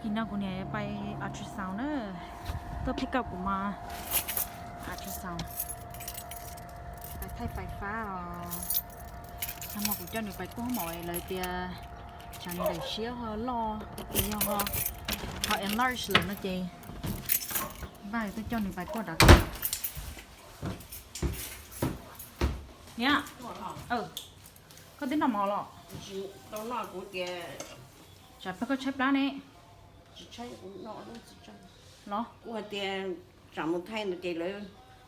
Nim no kuv niam pais ultrasound na, tuaj pick up kuv mog. Ultrasound, pais thaij fais fab os. Nag hmo kuv coj nws pais kuaj mov lawv tias tsam nws daim siab ho loj, yog ho enlarge lawm no ces npaj tuaj coj nws pais kuaj dav. Niam, koj twb noj mov los? Tsam peb koj tshaib plab ne. Los? Kuv hais tias tsam mus thaij no ces lawv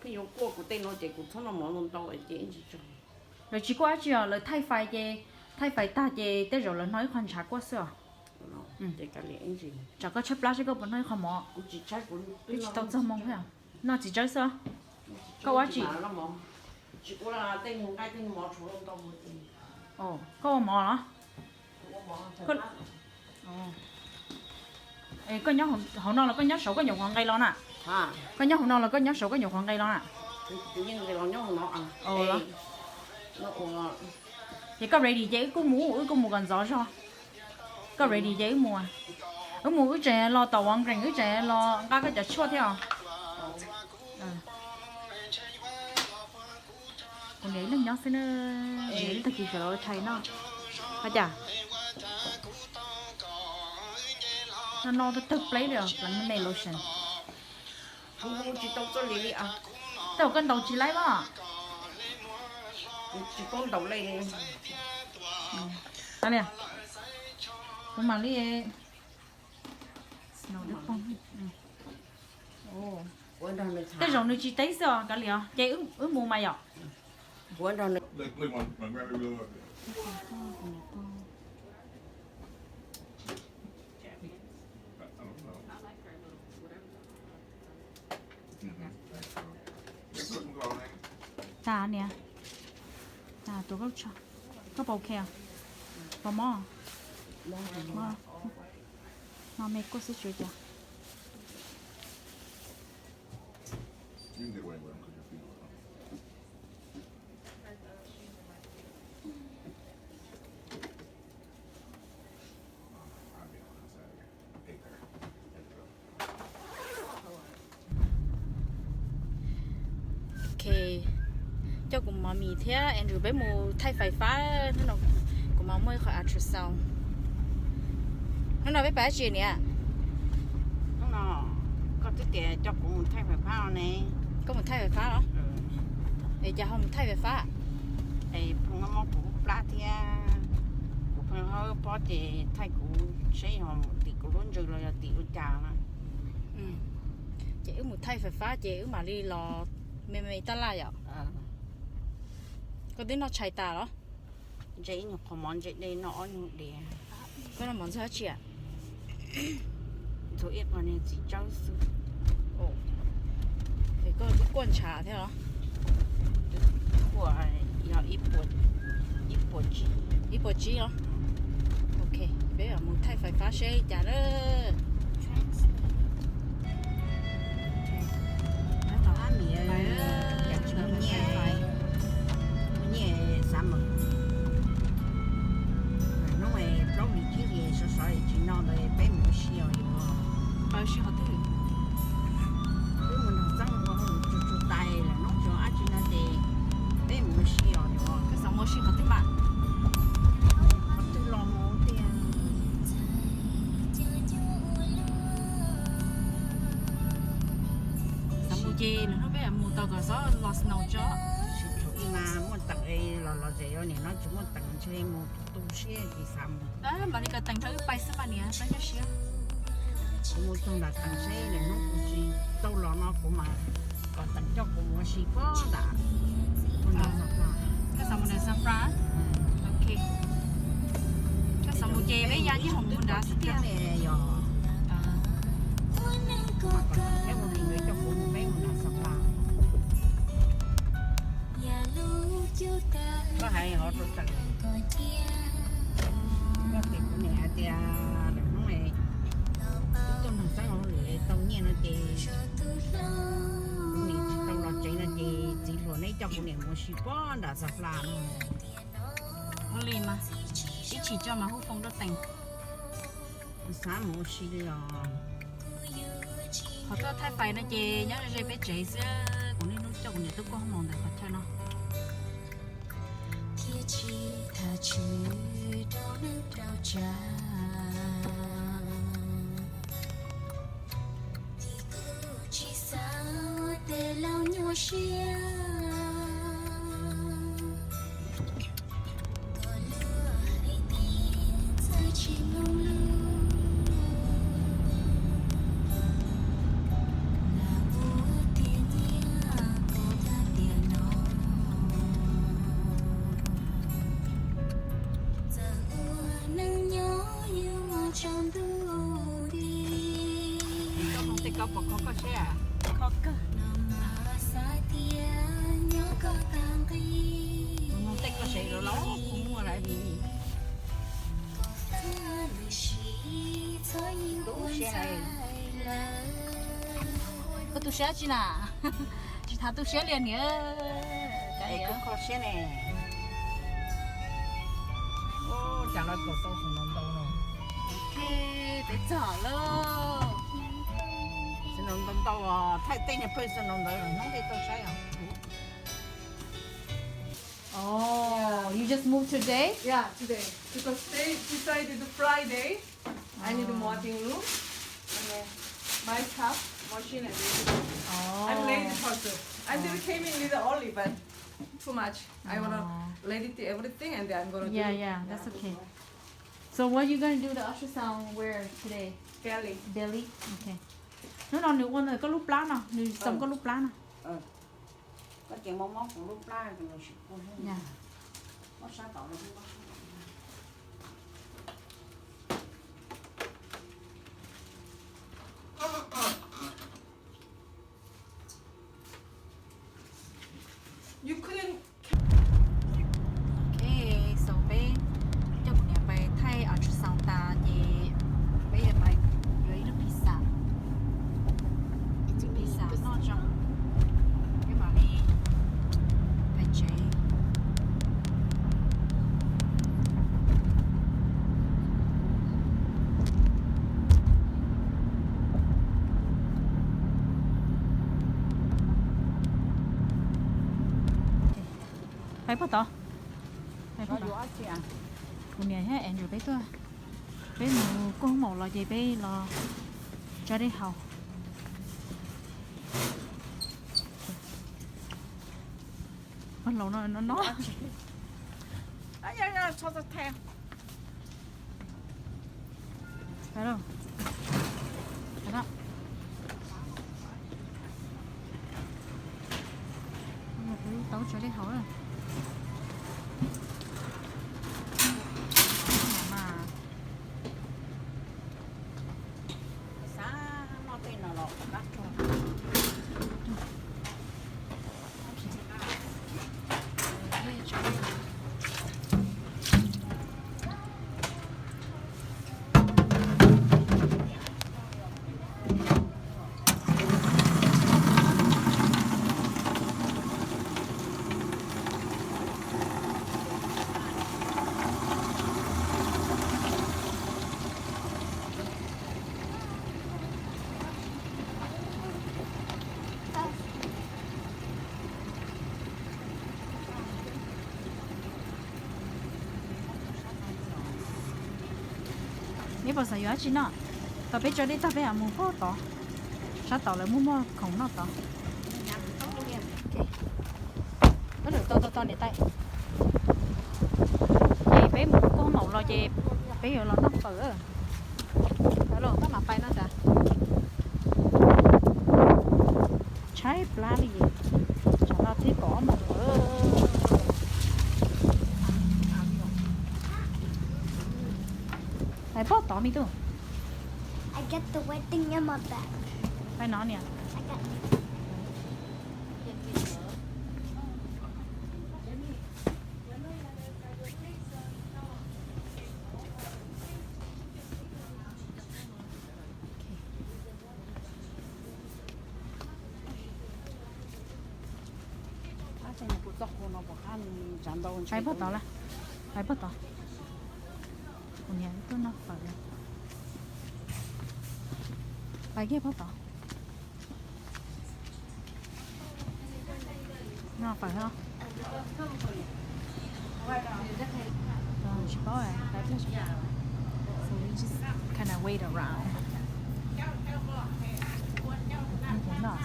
pheej yuav kuaj kuv tej no ces kuv txhob noj mov ntau ntau ces ib ntsis tso. Lawv tsis kuaj dab tsi os, lawv thaij fais ces, thaij fais tag ces tej zaum lawv hno ib qho ntshav kuaj xwb os. Tsam koj tshaib plab seb koj puas noj ib qho mov. Twb tsis tau txog moo thiab. Noj txiv tsawb xwb. Koj ua dab tsi? Koj ua mov los? Koj nyob hauv no los koj nyob saud koj nyuam qhuav nqis los na? Koj nyob hauv no los koj nyob saud koj nyuam qhuav nqis los na? Ces koj ready ces wb kuj mus, wb kuj mus kom ntxov zog. Koj ready ces wb mus. Wb mus wb tseem los tom Walgreens, wb tseem los nqa koj cov tshuaj thiab os. Kuv niam ib leeg nyob xwb na, niam ib tag kis sawv los ua tshais noj. Ua cas? No no tawg pleb li os, pleev me lotion. Kuv tsis tau txoj li li. Tej zaum koj ntaus tsis laib mas. Kuv tsis paub ntaus li. Kuv mam li. Tej zaum nws tsis teeb xwb os, kav liam os, ces wb mus mas yom. Tas niam, tas tus koj tso, koj pom ok os? Pom mob? No me kuaj xwb tsuav cas. Ok, coj kuv mommy thiab Andrew peb mus thaij fais fab, hnub no kuv mam muaj ib qho ultrasound. Hnub no peb pais dab tsi niam? Hnub no koj twb tias coj kuv mus thaij fais fab ne. Koj mus thaij fais fab los? Es cas ho mus thaij fais fab? Es pheej mob kuv lub plab thiab, kuv pheej hab pob ces thaij kuv seb yog tim kuv lub ntsws los yog tim ua cas na. Ces wb mus thaij fais fab ces wb mam li los me me tab laj yom. Koj twb noj tshais tas los? Ntse ib nyuag qhov mov, ntse dej noj ob nyuag diav. Koj noj mov ntxuag dab tsi? Ntxuag ib qho niag txiv tsawb xwb. Es koj twb kuaj ntshav thiab los? Kuaj yog ib puas tsib, ib puas tsib los? Ok, peb mam mus thaij fais fab seb cas na. Nyiaj, nyiaj xav mus, hnub plaub hlis tsib hlis sov sov tsis noj ntawd peb mus ua si os. Peb mus nrog Xeeb ua hauj lwm tsuag tsuag tais lawm hnub tsuag dab tsi no ces peb mus ua si os. Koj xav mus ua si qhov twg mas? Qhov twg los mus tiag. Xav mus ces lwm hnub peb mus tau kom txhob los snow tso. Ib mas muaj teem los los zem, niam no tsis muaj teem ntshe mus tu siab tsis xav mus. Mam li kom teem rau wb pais xwb mas niam, peb nyob siab. Kuv mus txog nram teem seb lwm hnub kuv tsis tau los no kuv mam kom teem coj kuv mus ua si pob nram. Koj xav mus nram San Fran? Ok. Koj xav mus ces peb ya nyij hoom mus nrad xwb tiag. Yog kom teem thiab ua li nkawd coj kuv mus peb mus nram San Fran. Koj hais hov rau teem, koj tias kuv niam hais tias lwm hnub tuaj nrog Xeeb ua hauj lwm tau nyiaj no ces kuv niam tsis tau los tsev no ces txiv hluas neb coj kuv niam mus ua si pob nram Xas Flas no. Ua li mas, ib chim tso mas hu foo rau teem. Xav mus ua si li os. Qhov tuaj thaij fais no ces nyob ze peb tsev xwb, kuv niaj hnub coj kuv niam tuaj kuaj hoob mom ntawm qhov chaw no. Thiab tsis tham tswv rau neej rau tsav, kuv tsis xav ua tej laus nyuaj siab. Kom luag hais tias txawj tsis mloog lus, lam ua tiag nyiam tau tag tiam no. Txawm ua neej nyob yuav muaj tsaus ntuj nti. Tej ko puas kho koj siab? Kho kawg. Xav tias nyob koj tag nqi, tej ko sev los los kuv muaj lawm. Koj tu siab tsi na? Tsis thav tu siab li niam. Kho siab ne. Cas los tau xwb no ntau no. Ok, peb txog lawm. Xwb no ntau ntau, thaij tej niag pawg xwb no ntau, hnub tej tau saib os. Oh, you just moved today? Yeah, today. Because they decided Friday I need a mopping room and uh, my stuff, washing and everything. I'm lazy person. I still came in little early, but too much. I wanna lady do everything and then I'm gonna do. Yeah, yeah, that's okay. So what you gonna do the ultrasound where today? Delhi. Delhi? Okay. Hnub no nws ua ntawm koj lub plab no, nws xaus koj lub plab no. Koj ces mob mob kuv lub plab, mob sab tom. Ok, so peb coj kuv niam pais thaij ultrasound tas ces peb yuav pais yuav ib lub pizza, ib lub pizza noj zoo, peb mam li pais tsev. Pais puag tod. Kuv niam thiab Andrew peb tuaj, peb mus kuaj hoob maum los ces peb los tso dej haus. Ua laus no no no. Tau tso dej haus. Neb puas xav yuav dab tsi noj? Tau peb tso dej tag peb mam mus puag tod, sab tod lawv muaj muag khoom noj tod. Peb lawm tau tau tau niam tais. Ces peb mus kuaj hoob maum los ces peb yuav los noj fawm. Los koj mam pais no tas. Tshaib plab li, tsam no twb kaum ob moos lawm. Pais puag tod me tub. I got the wet thing in my back. Pais no niam. I got Pais puag tod lawm, pais puag tod. Kuv niam tuaj noj fawm lawm. Pais kiag pab tod. Noj fawm no. Tsis paub, pais kiag. So we just kind of wait around. Noj.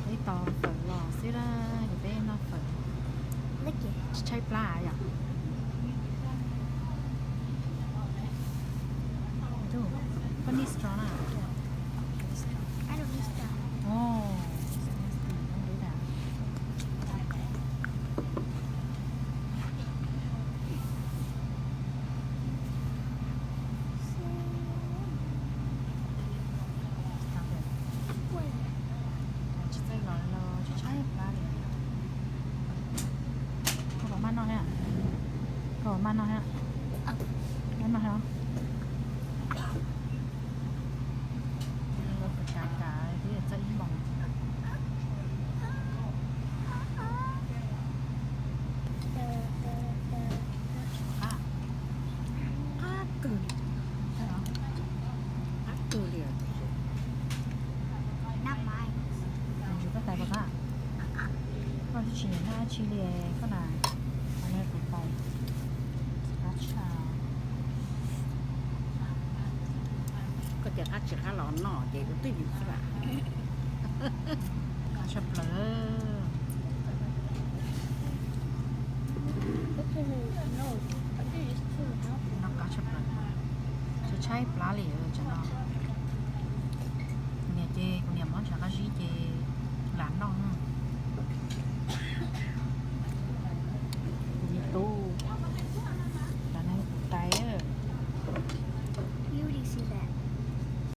Peb tos fawm los xwb na, peb noj fawm. Tshaib plab yom. Koj need straw na? Tsis txawj los los tshaib plab li. Koj puas maj noj thiab? Koj puas maj noj thiab? Maj noj thiab. Kav kav twb txawj ib moos. Qab kawg li. Qab kawg li. Tus koj tais puas qab? Koj twb tsis nyiam noj dab tsi li koj na. Qab tshaj. Qab tshaj. Koj tias qab tsis qab los noj ces kuv twb yim xwb. Qab tshaj plaws. Noj qab tshaj plaws. Tshaib tshaib plab li tsam no.